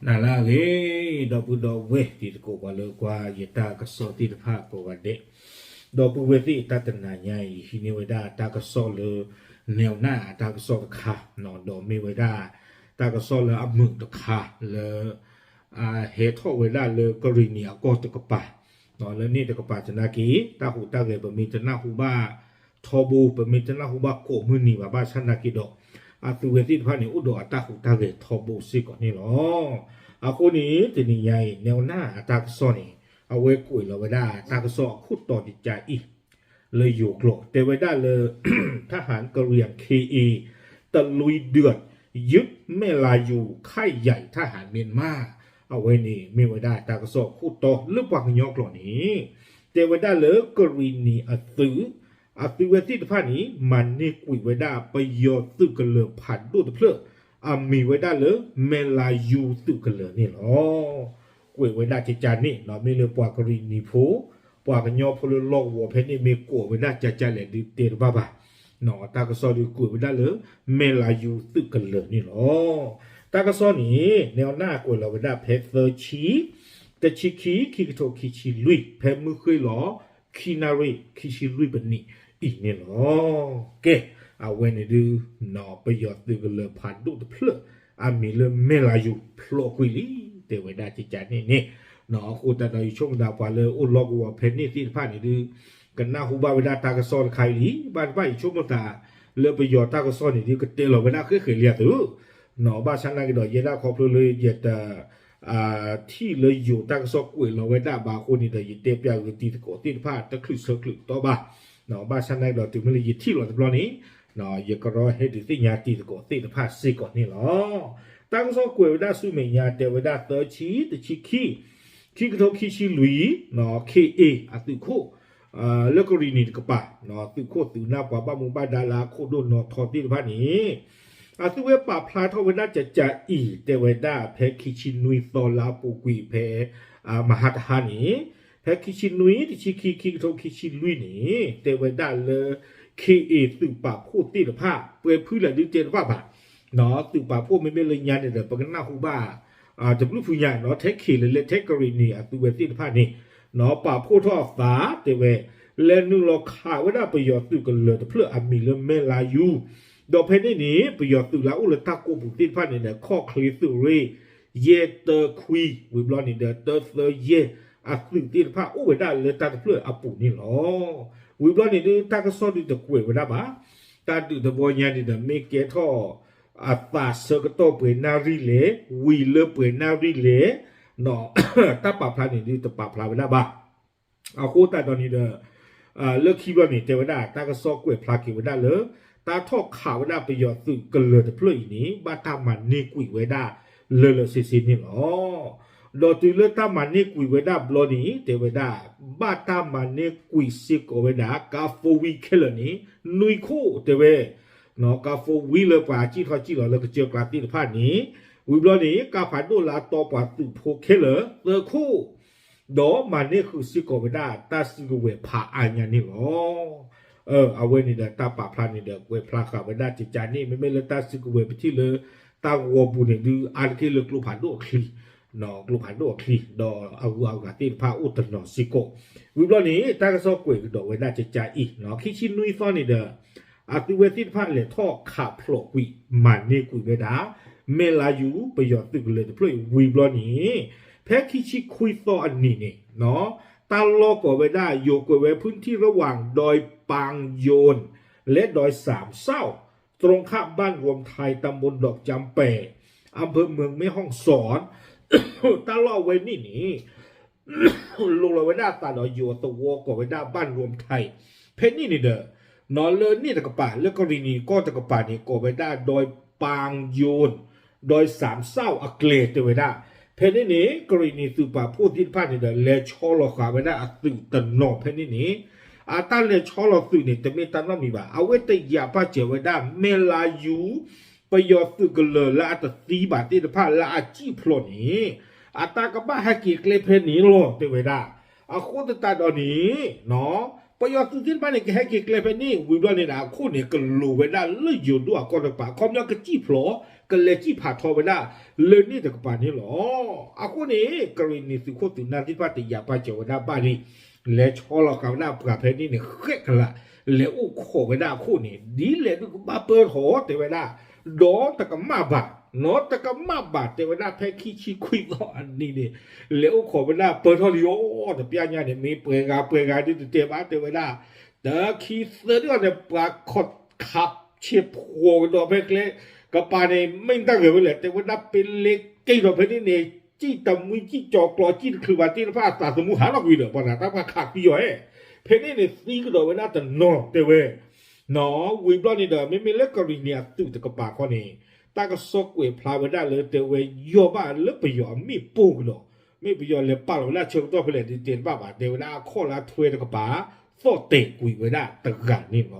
နၤလၢအဂ့ၤ, ဒီပုၢ်ဒီဝဲၢ်တံၤသကိး ပှၤလၢကွၢ်ယတၢ်ကစီၣ်သ့ၣ်တဖၣ်ကိးဂၤဒဲး, ဒီပုၢ်ဝဲၢ်သ့ၣ် တၢ်တနၤညါအံၤ ဟံးန့ၢ်ဝဲဒၣ်တၢ်ကစီၣ်လၢ နဲၣ်နၢ်အတၢ်ကစီၣ်တခါ, ဒီးမ့ၢ်ဝဲဒၣ် တၢ်ကစီၣ်လၢအမုာ်တခါလၢ ဟဲထီၣ်ဝဲဒၣ်လၢကရံၣ်နံၤအကီၢ်တကပၤ, လၢန့ၣ်တကပၤသနာ်က့ တၢ်ဟူးတၢ်ဂဲၤ ပမ့ၢ်တနၢ်ဟူဘၣ်ထီဘိ, ပမ့ၢ်တနၢ်ဟူဘၣ်ကိးမုၢ်နံၤဘၣ်, ဘၣ်ဆၣ်သနာ်က့ဒီး အသုဝဲသ့ၣ်တဖၣ်န့ၣ် အိၣ်ဒီးအတၢ်ဟူးတၢ်ဂဲၤထီဘိစ့ၢ်ကီးန့ၣ်လီၤ. အဃိန့ၣ် တနံၤညါအံၤ နဲၣ်နၢ်အတၢ်ကစီၣ်န့ၣ် အဝဲကွဲးလီၤဝဲဒၣ်တၢ်ကစီၣ်အခိၣ်တီတကးအံၤ လၢယိၤကျိာ် တဲဝဲဒၣ်လၢ ทหารกะเหรี่ยง เคเอ ตะลุยเดือด ยึดแม่ลายู ค่ายใหญ่ทหารเมียนมา အဝဲန့ၣ်မ့ၢ်ဝဲဒၣ်တၢ်ကစီၣ်အခိၣ်တီ လၢပှၤကညီကျိာ်န့ၣ် တဲဝဲဒၣ်လၢကရံၣ်နံၤအသုး အသုဝဲသ့ၣ်တဖၣ်န့ၣ် မၤန့ၢ်ကွံာ်ဝဲဒၣ်ပယီၤသုးကလၢၤဖးဒိၣ်တဖျၢၣ် အမံၤဝဲဒၣ်လၢ မဲၢ်လါယူၤသုးကလၢၤန့ၣ်လီၤ. ကွဲးဝဲဒၣ်ကကန့ၣ် မ့ၢ်လၢပှၤကရံၣ်နံၤဖိ ပှၤကညီဖိလၢလီၢ်ကဝီၤဖဲန့ၣ် မ့ၢ်ကိးဝဲဒၣ်ကကလဲၣ်ဒုးတဲတဘၣ်ဘၣ်. တၢ်ကစီၣ်ဒုးကွဲးဝဲဒၣ်လၢ မဲၢ်လါယူၤသုးကလၢၤန့ၣ်လီၤ. တၢ်ကစီၣ်န့ၣ် နဲၣ်နၢ်ကွဲးလီၤဝဲဒၣ်ဖဲသၢဆံ တဆံခံ ခံကထိခံဆံလွံၢ် ဖဲမုၢ်ဃ့ၢ်လီၤ ခံနၣ်ရံၣ် ခံဆံလွံၢ်ပနံးအံၤန့ၣ်လီၤ. ကဲ, အဝဲန့ၣ်ဒုး ပယီၤသုးကလၢၤဖးဒိၣ်တဖျၢၣ် အမံၤလၢမဲၢ်လါယူၤ ဖျိးကွံာ်လံ တဲဝဲဒၣ်ကကန့ၣ်န့ၣ်, အဃိသတးဒီး ယဆိကမိၣ်သးပှၤလၢအိၣ်လီၢ်ကဝီၤဖဲန့ၣ်သ့ၣ်တဖၣ်န့ၣ်ဒုး ကနၢ်ဟူဘၣ်ဝဲဒၣ်တၢ်ကစီၣ်တခါအံၤလံ. ဘၣ်တဘၣ်ယဆိကမိၣ်သး လၢပယီၤတၢ်ကစီၣ်န့ၣ်ဒုး ကတဲလီၤဝဲဒၣ်ဃဲဃဲလံအသိး, ဘၣ်ဆၣ်သနာ်က့ဒီး ယဲဒၣ်ခီဖျိလၢယတ ထံၣ်လၢယိၤတၢ်ကစီၣ်ကွဲးလီၤဝဲဒၣ်ဘၣ်အဃိန့ၣ်ဒီး ယတဲပျးဂ့ၤတံၤသကိးသ့ၣ်တဖၣ် တချုးဆၢချုးတီဘၣ်. ဘၣ်ဆၣ်သနာ်က့ဒီး တုၤမ့ၢ်လၢယထံၣ်လီၤတဘျီန့ၣ် ယကရီဟဲဒုးသ့ၣ်ညါတံၤသကိးသ့ၣ်တဖၣ်စ့ၢ်ကီးန့ၣ်လီၤ. တၢ်ကစီၣ်ကွဲးဝဲဒၣ်ဆူမဲာ်ညါ တဲဝဲဒၣ်သၢဆံ တဆံခံ ခံကထိခံဆံလွံၢ် ခ့ၣ်အ့ၣ် အသုးခိၣ် လၢကရံၣ်နံၤတကပၤ သုးခိၣ်သုးနၢ်ပှၤဘၣ်မူဘၣ်ဒါလၢအခိၣ်ဒိၣ်နီၢ်ထီသ့ၣ်တဖၣ်န့ၣ် အသုဝဲပာ်ဖျါထီၣ်ဝဲဒၣ်ကကအံၤ တဲဝဲဒၣ်ဖဲခံဆံနွံသီလါပူၤကွံာ်ဖဲ မဟါတဟါန့ၣ် ဖဲခံဆံနွံ တဆံခံ ခံကထိခံဆံလွံၢ်န့ၣ် တဲဝဲဒၣ်လၢ ခ့ၣ်အ့ၣ် သုးပာ်ဖှိၣ်သ့ၣ်တဖၣ် ပှဲၤဖုလဲၣ်ဒုးတဲတဘၣ်ဘၣ်. သုးပာ်ဖှိၣ်မ့မ့ၢ်လၢညါန့ၣ်ဒီး ပကနၢ်ဟူဘၣ် တဘျုးဖုညါ ထဲခ့ၣ်လဲၣ်လဲၣ် ထဲကရံၣ်နံၤအသုဝဲသ့ၣ်တဖၣ်န့ၣ် ပာ်ဖှိၣ်ထီၣ်အသး တဲဝဲ လဲၤနုာ်လီၤခးဝဲဒၣ်ပယီၤသုးကလၢၤတဖျၢၣ်အမံၤလၢမဲၢ်လါယူၤ, ဒီးဖဲန့ၣ်န့ၣ် ပယီၤသုးလၢအအိၣ်လၢတၢ်ကိးပူၤသ့ၣ်တဖၣ်န့ၣ်ဒီး ခီၣ်ချ့သုးရ့ၣ် ယဲၢ်တၢခွံ ဝံၤဘျီန့ၣ်ဒီး တၢသၢယဲၢ် အသုးသ့ၣ်တဖၣ်အိၣ်ဝဲဒၣ်လၢတၢ်တဖျၢၣ်အပူၤန့ၣ်လီၤ. ဝံၤဘျီန့ၣ်ဒုး တၢ်ကစီၣ်ဒုးတကွဲးဝဲဒၣ်ဘၣ်. တၢ်ဒုးတဘီညါန့ၣ်ဒီး မ့ၢ်ကဲထီၣ် အသးဆၢကတီၢ်ပှဲၤနၣ်ရံၣ်လဲၣ်, ဝံၤလၢပှဲၤနၣ်ရံၣ်လဲၣ်, တၢ်ပာ်ဖျါန့ၣ်ဒုးတပာ်ဖျါဝဲဒၣ်ဘၣ်. အဃိသတးဒီးန့ၣ်ဒီး လၢခံဘျီန့ၣ် တဲဝဲဒၣ် တၢ်ကစီၣ်ကွဲးဖျါက့ၤဝဲဒၣ်လၢ တၢ်ထီၣ်ခးဝဲဒၣ်ပယီၤသုးကလၢၤတဖျၢၣ်အံၤန့ၣ် ဘၣ်တၢ်မၤန့ၢ်ကွံာ်ဝဲဒၣ်လၢလၢဆ့ဆ့န့ၣ်လီၤ. ဒီးတုၤလၢတၢ်မၤန့ၢ်ကွံာ်ဝဲဒၣ်ဘျီန့ၣ် တဲဝဲဒၣ် ဘၣ်တၢ်မၤန့ၢ်ကွံာ်စ့ၢ်ကီးဝဲဒၣ် ကါ four wheel ခဲလၢာ်န့ၣ် နွံခိၣ်တဲဝဲ ကါ four wheel လၢပှၤစံၣ်ထီၣ်စံၣ်လီၤလၢကစၢၢ်ကျါသ့ၣ်တဖၣ်န့ၣ်, ဝံၤဘျီန့ၣ် ကါဖးဒိၣ်လၢအတီပှၤသုးဖိခဲလၢာ် သၢခိၣ်, ဒီးမၤန့ၢ်ဃုာ်စ့ၢ်ကီးဝဲဒၣ်တၢ်စုကဝဲၤဖးအါညါန့ၣ်လီၤ. အဝဲန့ၣ်ဒီးတၢ်ပာ်ဖျါန့ၣ်ဒီး ကွဲးဖျါဃာ်ဝဲဒၣ်ကကန့ၣ် မ့မ့ၢ်လၢတၢ်စုကဝဲၤပထံၣ်လၢ တၢ်ဂီၤပူၤန့ၣ်ဒုး အါတက့ၢ်လၢကျိဖးဒိၣ်အချံ ကျိဖးဒိၣ်အချံ ဒီးအဂုၤအဂၤသ့ၣ်တဖၣ်အိၣ်တနီၤစ့ၢ်ကီး. ဝံၤဘျီန့ၣ် တၢ်ကစီၣ်ကွဲးကဒီးဝဲဒၣ်ကကအံၤ ခံဆံနွံသီန့ၣ်ဒီး အသုဝဲသ့ၣ်တဖၣ်လဲၤထီၣ်ခးဖျိးကွံာ် မၤန့ၢ်ကွံာ်ဝဲဒၣ် မဲၢ်လါယူၤပယီၤသုးကလၢၤတဖျၢၣ်အံၤ ဝံၤဘျီန့ၣ် ဖဲခံဆံခွံသီအနံၤန့ၣ် တၢ်လီၢ်ကိးဝဲဒၣ် ယိၤကွဲးဝဲ พื้นที่ระหว่างดอยปางโยน และดอยสามเศร้า ตรงข้ามบ้านรวมไทย ตำบลดอกจำแป่ อำเภอเมืองแม่ฮ่องสอน တၢ်လီၢ်အဝဲန့ၣ်န့ၣ် လိၤလီၤဝဲဒၣ်အသးဒီးယိၤအသဝီကိးဝဲဒၣ် บ้านรวมไทย ဖဲန့ၣ်န့ၣ်ဒီး လၢန့ၣ်တကပၤ လၢကရံၣ်နံၤကီၢ်တကပၤန့ၣ် ကိးဝဲဒၣ် ดอยปางโยน ดอยสามเศร้าအကျဲတဲဝဲဒၣ်. ဖဲန့ၣ်န့ၣ် ကရံၣ်နံၤသုးပာ်ဖှိၣ်သ့ၣ်တဖၣ်န့ၣ်ဒီး လဲၤဆီလီၤဃာ်ဝဲဒၣ်အသုးတနီၤဖဲန့ၣ်န့ၣ် အတၢ်လဲၤဆီလီၤသုးန့ၣ် တမ့ၢ်တၢ်နီတမံၤဘၣ်. အဝဲတယာ်ပာ်စၢၤဝဲဒၣ် မဲၢ်လါယူၤ ပယီၤသုးကလၢၤလၢအတသံဘၣ်သ့ၣ်တဖၣ်လၢအစံၣ်ဖျိးန့ၣ် အတၢ်ကဘၣ်ဟဲက့ၤကျဲဖဲန့ၣ်လီၤ တဲဝဲဒၣ်. အဃိသတးဒီးန့ၣ် ပယီၤသုးသ့ၣ်တဖၣ်န့ၣ် ကဟဲက့ၤကျဲဖဲန့ၣ် ဝံၤဘျီန့ၣ်ဒီး အခိၣ်န့ၣ် ကလိၤဝဲဒၣ်လၢယိၤဒိၣ်အကီၢ်တကပၤ အခီပညီကစံၣ်ဖျိး ကလဲၤစံၣ်ဖးထီဝဲဒၣ်လၢန့ၣ်တကပၤန့ၣ်လီၤ. အဃိန့ၣ် ကရံၣ်နံၤသုးခိၣ်သုးနၢ်သ့ၣ်တဖၣ်တယာ်ပာ်စၢၤဝဲဒၣ်ဘၣ်လံ လဲၤဆီလီၤဃာ်ဝဲဒၣ်ပှၤဖဲန့ၣ်န့ၣ် ဃဲးကလး လဲၤအိၣ်ခိးဝဲဒၣ်အခိၣ်န့ၣ် ဒ်လဲၣ်ဒုးကဘၣ်ပၢထီၣ်တဲဝဲဒၣ် ဒီးတကမၣ်ဘၣ် နီတကမၣ်ဘၣ်တဲဝဲဒၣ် ဖဲခံဆံခွံသီအနံၤန့ၣ် လဲၤအိၣ်ခိးဝဲဒၣ်ပၢထီၣ်လံအီၤ တပျၢ်ညါန့ၣ် မ့ၢ်ပှဲၤဂၤပှဲၤဂၤဒုးတတဲဘၣ်တဲဝဲဒၣ် ဒီးခံသၢဒုအီၤန့ၣ် ပှၤခီၣ်ခးဆ့ၣ်ဖှိၣ်ကဒီးဖဲကျဲကပၤန့ၣ် မ့ၢ်တၢ်ဂဲၤဝဲလဲၣ် တဲဝဲဒၣ် ပလ့က့ၤဒီးဖဲန့ၣ်န့ၣ် စံၣ်တမှံစံၣ်ကၠီၤကျီၤစံၣ်တချုးဘၣ်သ့ၣ်တဖၣ် အသးသမူဟးထီၣ်ကွံာ်ဒီး ပှၤသးတၢ်ပှၤခးသံအီၤဧဲ ဖဲန့ၣ်န့ၣ် သံကဒီးဝဲဒၣ်တနီၤတဲဝဲ ဝံၤဘျီန့ၣ်ဒီး မ့မ့ၢ်လၢကရံၣ်နံၤအသုးတကပၤခီန့ၣ် တၢ်ကစီၣ်ကွဲးဖျါဝဲဒၣ်လၢတဲဝဲ ယီၢ်ဘၣ်လၢပယီၤအမ့ၣ်ပိၢ်ကဒီး မ့ၢ်ပယီၤလဲၤပာ်လီၤဝဲဒၣ်ဆၢကတီၢ်ဖဲလဲၣ်ဒုးတဲတဘၣ်ဘၣ် တဲဝဲဒၣ်အခီၣ်လၢထွဲတကပၤ သီၣ်တဲာ်ကွံာ်ဝဲဒၣ်တဂၤန့ၣ်လီၤ.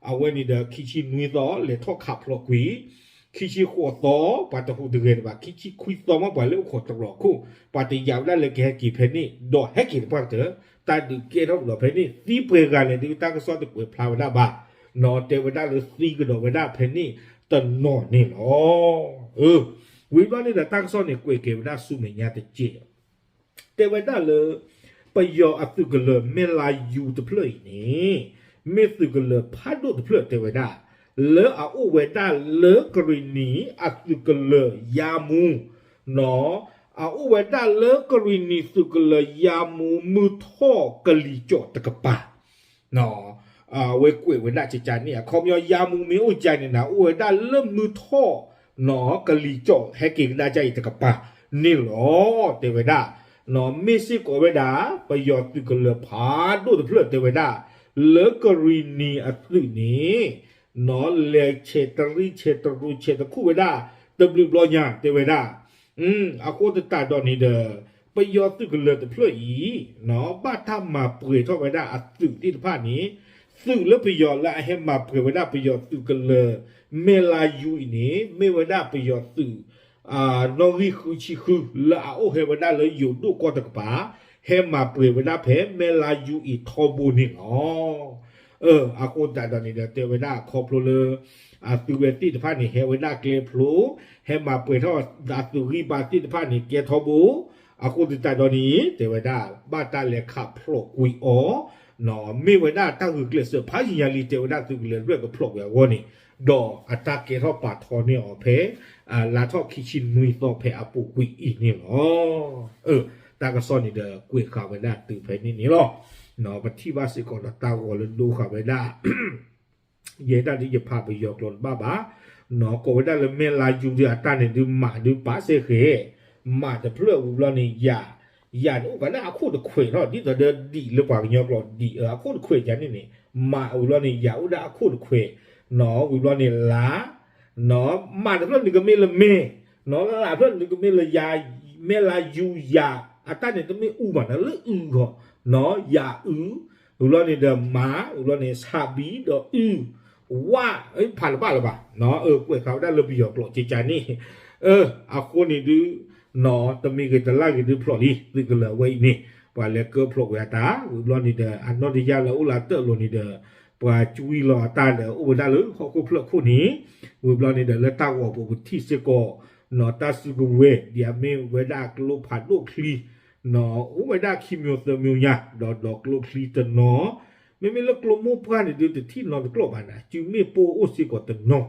အဝဲန့ၣ်ဒီးခံဆံနွံသီ လဲၤထီၣ်ခးဖျိးကွံာ် ခံဆံဃိးသီ ပှၤတဟူးတဂဲၤတဘၣ် ခံဆံခွံသီမ့ၢ်ပှၤလၢအိၣ်ခိးတရီးခိၣ် ပှၤတယာ်ဝဲဒၣ်လၢကဟဲက့ၤဖဲန့ၣ် ဒီးဟဲက့ၤတပှၢ်ကတၢၢ် တၢ်ဒုးကဲထီၣ်ကဒီးဖဲန့ၣ် သံပှဲၤဂၤလဲၣ်ဒုး တၢ်ကစီၣ်တကွဲးဖျါဝဲဒၣ်ဘၣ် နီၣ်တဲဝဲဒၣ်လၢသံကဒီးဝဲဒၣ်ဖဲန့ၣ်တနီၤန့ၣ်လီၤ. ဝံၤဘျီန့ၣ်ဒီးတၢ်ကစီၣ်န့ၣ် ကွဲးက့ၤဝဲဒၣ်ဆူမဲာ်ညါတက့ၢ် တဲဝဲဒၣ်လၢ ပယီၤအသုးကလၢၤမဲၢ်လါယူတဖျၢၣ်အံၤန့ၣ် မ့ၢ်သုးကလၢၤဖးဒိၣ်တဖျၢၣ်တဲဝဲဒၣ် လၢအအိၣ်ဝဲဒၣ်လၢကရံၣ်နံၤအသုးကလၢၤယါမူ နီၣ် အအိၣ်ဝဲဒၣ်လၢကရံၣ်နံၤသုးကလၢၤယါမူ မုၢ်ထီၣ်ကလံၤကၠီၣ်တကပၤ အဝဲကွဲးဝဲဒၣ်ကကန့ၣ် အခီပညီယါမူမ့ၢ်အိၣ်ကန့ၣ်နၤ အိၣ်ဝဲဒၣ်လၢမုၢ်ထီၣ် နီၣ် ကလံၤကၠီၣ်ဟဲက့ၤကဒါက့ၤအံၤတကပၤန့ၣ်လီၤ တဲဝဲဒၣ် နီၣ် မ့ၢ်စ့ၢ်ကီးဝဲဒၣ် ပယီၤသုးကလၢၤဖးဒိၣ်တဖျၢၣ်တဲဝဲဒၣ် လၢကရံၣ်နံၤအသုးန့ၣ် နီၣ် လဲၤဆဲးတရံဆဲးတရူးဆဲးတခူၣ်ဝဲဒၣ် တဘျုးဘျီညါတဲဝဲဒၣ် အဃိသတးဒီးန့ၣ်ဒီး ပယီၤသုးကလၢၤတဖျၢၣ်အံၤ နီၣ် ဘၣ်တၢ်မၤပှဲၤထီၣ်ဝဲဒၣ်အသုးသ့ၣ်တဖၣ်န့ၣ် သုးလၢပယီၤလၢအဟဲမၤပှဲၤဝဲဒၣ်ပယီၤသုးကလၢၤ မဲၢ်လါယူအံၤန့ၣ် မ့ၢ်ဝဲဒၣ်ပယီၤသုး နီၣ်ဂံၢ်ဃုဆံဃု လၢအအိၣ်ဟဲဝဲဒၣ်လၢယိၤဒိၣ်ကီၢ်တကပၤ ဟဲမၤပှဲၤဝဲဒၣ်ဖဲမဲၢ်လါယူအံၤထီဘိန့ၣ်လီၤ. အဃိသတးဒီးန့ၣ်ဒီးတဲဝဲဒၣ်ခီဖျိလၢ အသုးဝဲသ့ၣ်တဖၣ်န့ၣ် ဟဲဝဲဒၣ်ကျဲဖျိ ဟဲမၤပှဲၤထီၣ်အသုးဂံၢ်ဘါသ့ၣ်တဖၣ်န့ၣ် ကဲထီဘိ အဃိသတးဒီးန့ၣ် တဲဝဲဒၣ် ဘၣ်တၢ်လဲၤခးဖျိးကွံာ်အီၤ နီၣ် မ့ၢ်ဝဲဒၣ်တၢ်ဂုာ်ကျဲးစၢးဖးယံာ်ညါလံ တဲဝဲဒၣ်သုးကလၢၤတဖျၢၣ်ကပှဲၤအဂီၢ်န့ၣ် ဒီးအတၢ်ကဲထီၣ်ပာ်ထီန့ၢ်အီၤဖဲ လါထီၣ်ခံဆံနွံသီဖဲအပူၤကွံာ်အံၤန့ၣ်လီၤ. တၢ်ကစီၣ်န့ၣ်ဒီးကွဲးဃာ်ဝဲဒၣ်တုၤဖဲန့ၣ်န့ၣ်လီၤ. နီၣ် ပထံၣ်ဘၣ်စ့ၢ်ကီးဒီးတၢ်ဂီၤလၢဒိဃာ်ဝဲဒၣ် ယဲဒၣ်ဒုးယဖးပယီၤကျိာ်တဘၣ်ဘၣ်, နီၣ် ကိးဝဲဒၣ်လၢမဲၢ်လါယူဒုးအတၢ်န့ၣ်ဒုးမးဒုးပာ်စဲဃဲ, မးတဖျၢၣ်ဝံၤဘျီန့ၣ်ယၤ, ယၤန့ၣ်အိၣ်ကးဒၣ်အခိၣ်တခွဲးထီၣ် ဒ်သိးဒီးဒံးလၢပှၤကညီကျိာ်ဒံးအခိၣ်တခွဲးယၤန့ၣ်န့ၣ်, မးဝံၤဘျီန့ၣ်ယၤအိၣ်ဒၣ်အခိၣ်တခွဲး, နီၣ် ဝံၤဘျီန့ၣ်လါ, နီၣ် မးတဖျၢၣ်န့ၣ်ကမ့ၢ်လၢမဲၢ်, နီၣ် လါတဖျၢၣ်န့ၣ်ကမ့ၢ်လၢယၤ, မဲၢ်လါယူယၤ, အတၢ်န့ၣ်တမ့ၢ်အူဘၣ်နီၣ် လၢအုၣ်ဂီၢ်, နီၣ် ယၤအုၣ်, ဝံၤဘျီန့ၣ်ဒီးမး, ဝံၤဘျီန့ၣ်ဆးဘံဒီးအုၣ်, ဝါ, ဖးတဘၣ်လၢၤဘၣ်, နီၣ် ကွဲးဃာ်ဝဲဒၣ်လၢပယီၤကျိာ်ကကန့ၣ်, အဃိန့ၣ်ဒုး, နီၣ် တမံၤဂ့ၤတလၢ်ဂ့ၤဒုးဖျိးလံ သုးကလၢၤအဝဲအံၤန့ၣ်, ပှၤလဲၤကၢဖျိးကွံာ်အတၢ်, ဝံၤဘျီန့ၣ်ဒီး အနီၢ်တယၢ်လၢအိၣ်လၢတၢ်အလီၢ်န့ၣ်ဒီး, ပှၤကွံလီၤအတၢ်ဒီးအိၣ်ဝဲဒၣ်လၢဟီၣ်ခိၣ်ဖျၢၣ်ခိၣ်န့ၣ်, ဝံၤဘျီန့ၣ်ဒီးလၢတၢ်ဂီၤပူၤပထံၣ်စ့ၢ်ကီး, နီၣ် တၢ်စုကဝဲၤ ဒ်အမ့ၢ်ဝဲဒၣ်ကျိဖးဒိၣ်ချံ, နီၣ် အိၣ်ဝဲဒၣ်ခံမျိၤသၢမျိၤညါ, ဒီးဒီးကျိချံတနီၤ, မ့မ့ၢ်လၢကျိမိၢ်ပှၢ်န့ၣ်ဒုးတထံၣ်နီတကျိာ်ဘၣ်နၤ, စုမ့ၣ်ပိၢ်အိၣ်စ့ၢ်ကီးတနီၤ,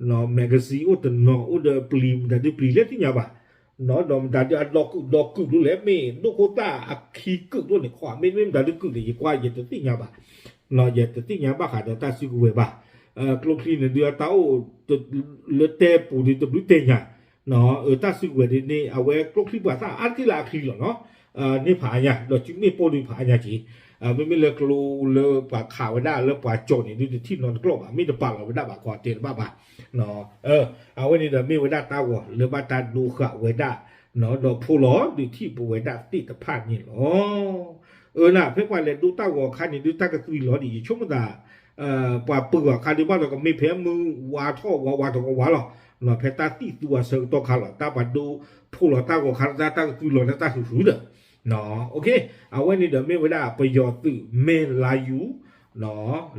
နီၣ် magazine အိၣ်တနီၤ, အိၣ်ဒီးပျံၤမတၤဒုးပျံၤလဲၣ်သ့ၣ်ညါဘၣ်, နီၣ် ဒီးမတၤဒုးအဒီကုာ်ဒီကုာ်ဒိၣ်လဲၣ် မ့ၢ်ဒိၣ်ခိၣ်သၣ်အခံကုာ်ဒိၣ်န့ၣ် ခီမ့တမ့ၢ်မတၤဒုးကုာ်န့ၣ် ယကွၢ်ယတသ့ၣ်ညါဘၣ်, နီၣ် ယတသ့ၣ်ညါဘၣ်ဃးဒီးတၢ်စုကဝဲၤဘၣ်, ကျိချံန့ၣ်ဒုးအတၢ်အိၣ် လၢတဲပူၤဒုးတဘျုးတဲညါ, နီၣ် တၢ်စုကဝဲၤဒ်န့ၣ် အဝဲကျိချံပှၤသၣ်အါတက့ၢ်လၢအချံလီၤနီၣ်, န့ၢ်ဖးအါညါ, ဒီးစုမ့ၣ်ပိၢ်ဒုးဖးအါညါက့ၤ, မ့မ့ၢ်လၢကျိလၢပှၤခးဝဲဒၣ်လၢပှၤကၠီၤန့ၣ်ဒုးတထံၣ်နီတကျိာ်ဘၣ်, မ့ၢ်တပာ်လီၤဝဲဒၣ်ဘၣ်ခီတဲတဘၣ်ဘၣ်, အဝဲန့ၣ်ဒီးမ့ၢ်ဝဲဒၣ်တၢ်ဂီၤလၢဘၣ်တၢ်ဒိဃာ်ဝဲဒၣ်, နီၣ် ဒီးဖိလီၤဒုးထံၣ်ပဝဲဒၣ်သ့ၣ်တဖၣ်န့ၣ်လီၤ. အၢ နဖဲပှၤလဲၤဒိတၢ်ဂီၤအခါန့ၣ်ဒုးတၢ်ကသွံလီၤဒံး ယဆိကမိၣ်သး, ပှၤပၢၤဂီၤအခါဒုးဘၣ်ဒီးကမ့ၢ်ဖဲမုၢ်ဝါထီၣ်ဝါဝါတဝါဝါလီၤ, နီၣ် ဖဲတၢ်သံၣ်သူအဆၢကတီၢ်ခါလီၤ တၢ်ပှၤဒိဖိလီၤတၢ်ဂီၤအခါ တၢ်တၢ်ကသွံလီၤန့ၣ်တၢ်ဟုၣ်ဟုၣ်ဒီး အဝဲန့ၣ်ဒီးမ့ၢ်ဝဲဒၣ်ပယီၤသုးမဲၢ်လါယူၤ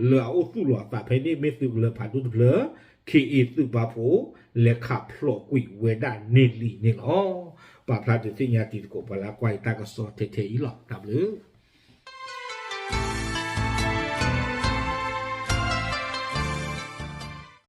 လၢအအိၣ်သူၣ်လီၤအသးဖဲန့ၣ် မ့ၢ်သုးကလၢၤဖးဒိၣ်တဖျၢၣ် ခ့ၣ်အ့ၣ် သုးပာ်ဖှိၣ် လဲၤခးဖျိးကွံာ်ဝဲဒၣ်န့ၢ်လံန့ၣ်လီၤ. ပာ်ဖျါဒုးသ့ၣ်ညါတံၤသကိးပှၤလၢကွၢ်ယတၢ်ကစီၣ်ထဲထဲအံၤလီၤ. တၢ်ဘျုး